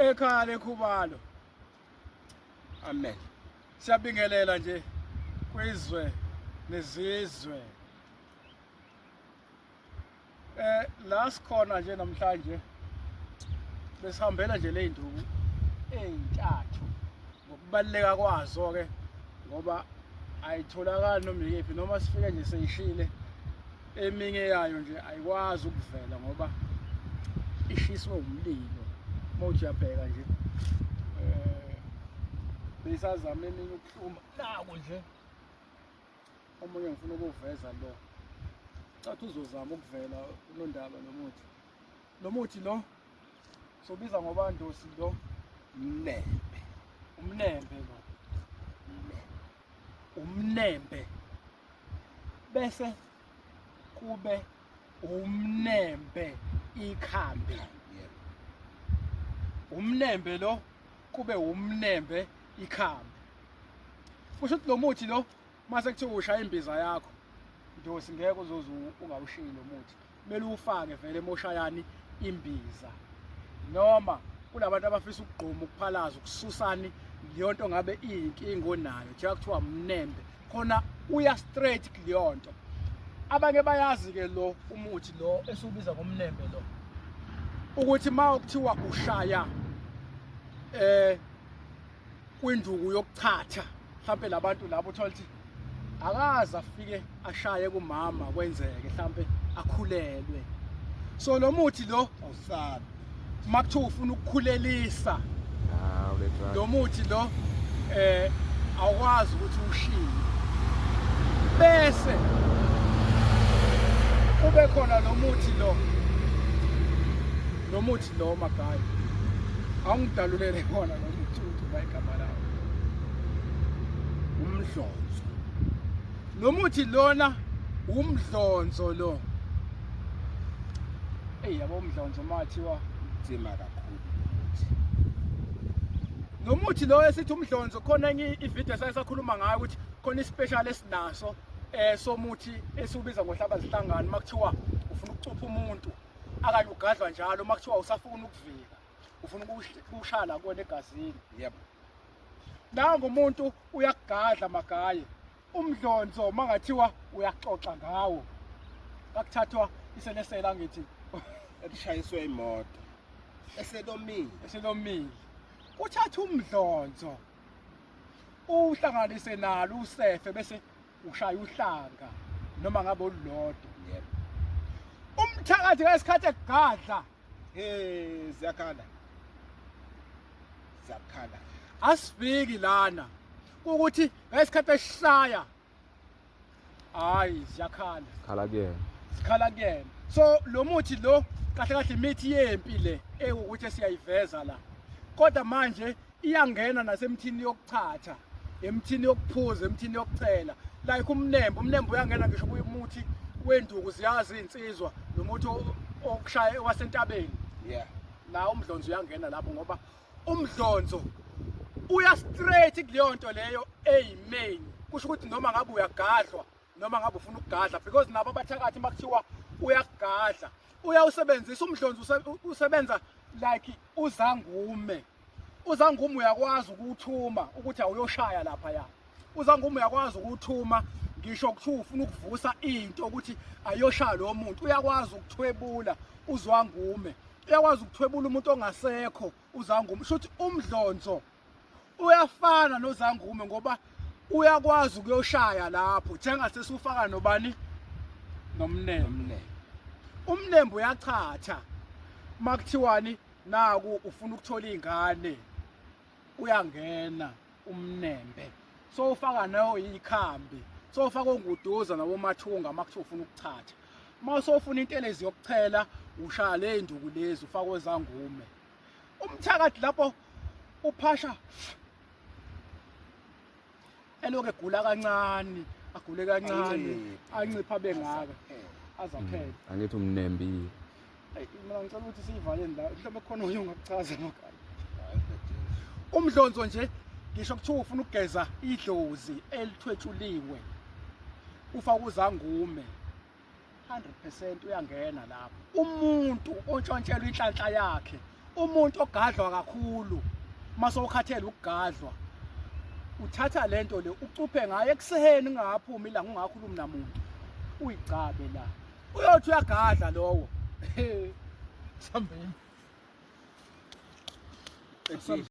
Ekhaya lekhubalo. Amen. Siyabingelela nje kwizwe nezizwe. La sikhona nje namhlanje besihambela nje le nduku ezintathu ngokubaluleka kwazo ke ngoba ayitholakali noma yiphi noma sifike nje seyishile eminye yayo nje ayikwazi ukuvela ngoba ishiswe umlilo. Uma uthi uyabheka nje besazama eminye ukuhluma naku nje omunye ngifuna ukuwuveza lo cathi uzozama ukuvela unondaba lo muthi. Lo muthi lo sobiza ngobandosi lo Mnembe. Umnembe lo. Umnembe. Bese kube umnembe ikhambi. Yebo. Umnembe lo kube umnembe ikhambi. Kusho ukuthi lo muthi lo mase kuthiwa ushaya imbiza yakho ndosi ngeke uzoze ungawushiyi lo muthi. Kumele uwufake vele emoshayani imbiza. Noma kulabantu abafisa ukugquma ukuphalaza ukususani leyo nto ngabe iyinkinga onayo njengoba kuthiwa mnembe khona uya straight kuleyo nto. Abanye bayazi ke lo umuthi lo esiwubiza ngomnembe lo ukuthi uma kuthiwa ushaya kwinduku yokuchatha mhlambe labantu labo uthola ukuthi akaze afike ashaye kumama kwenzeke mhlambe akhulelwe. So lo muthi lo awusabi makuthiwa ufuna ukukhulelisa lo muthi lo awukwazi ukuthi ushiye bese kube khona lo muthi lo lo magayi awungidalulele khona lo muthi ukuthi uba igama lawo umdlonzo. Lo muthi lona umdlonzo lo. Ey yabo umdlonzo mathiwa nzima kakhulu umuthi. Lo muthi lo esithi umdlonzo khona enye ivideo esayisakhuluma ngayo ukuthi khona ispecial esinaso somuthi esiwubiza ngohlaba zihlangana makuthiwa ufuna ukucupha umuntu akanye ugadlwa njalo makuthiwa usafuna ukuvika ufuna ukushala kuwena egazini. Yebo. Nangu umuntu uyakugadla magaye umdlonzo mangathiwa uyaxoxa ngawo akuthathwa iselesela ngithi elishayiswe imoto eselomile eselomile uthatha umdlonzo uhlanganise nalo usefe bese ushaya uhlanga noma ngabe olulodwa. Yebo. Umthakathi ngesikhathi egadla ziyakhala ziyakhala asifiki lana ukuthi ngesikhathi esishaya hayi ziyakhala khala kuyena sikhala kuyena. So lo muthi lo kahle kahle imithi yempi le ewukuthi siyayiveza la kodwa manje iyangena nasemthini yokuchatha emthini yokuphuza emthini yokuchela like umnembe umnembe uyangena ngisho kumuthi wenduku ziyazi insizwa nomuthi okushaya wasentabeni. Yeah. La umdlonzo uyangena lapho ngoba umdlonzo uya straight kuleyo nto leyo eyimain. Kusho ukuthi noma ngabe uyagadlwa noma ngabe ufuna ukugadla because nabo abathakathi makuthiwa uyagadla uyawusebenzisa umdlonzo usebenza like uzangume. Uzangume uyakwazi ukuthuma ukuthi awuyoshaya lapha ya. Uzangume uyakwazi ukuthuma ngisho kuthiwa ufuna ukuvusa into ukuthi ayoshaya lo muntu uyakwazi ukuthwebula uzwangume. Uyakwazi ukuthwebula umuntu ongasekho uzangume. Kusho ukuthi umdlonzo uyafana nozangume ngoba uyakwazi ukuyoshaya lapho njengase sufaka nobani nomnembe. Umnembe uyachatha makuthiwani naku ufuna ukuthola ingane uyangena umnembe so ufaka nayo ikhambi so ufaka onguduza nabomathunga makuthiwa ufuna ukuchatha. Uma usofuna intelezi yokuchela ushaya le nduku lezi ufaka ozangume. Umthakathi lapho uphasha eloke egula kancane agule kancane ancipha bengaka azaphele. Angithi umnembi. Hey mina ngicela ukuthi siyivaleni la mhlawumbe khona omunye ongakuchaza makhaya. Umdlonzo nje ngisho kuthiwa ufuna ukugeza idlozi elithwetshuliwe ufaka uzangume 100% uyangena lapho. Umuntu ontshontshelwa inhlanhla yakhe Umuntu ogadlwa kakhulu mase ukhathele ukugadlwa uthatha lento le ucuphe ngayo ekuseni ungaphumi ilanga ungakhulumi namuntu uyigcabe la uyothi uyagadla lowo. Sambeni.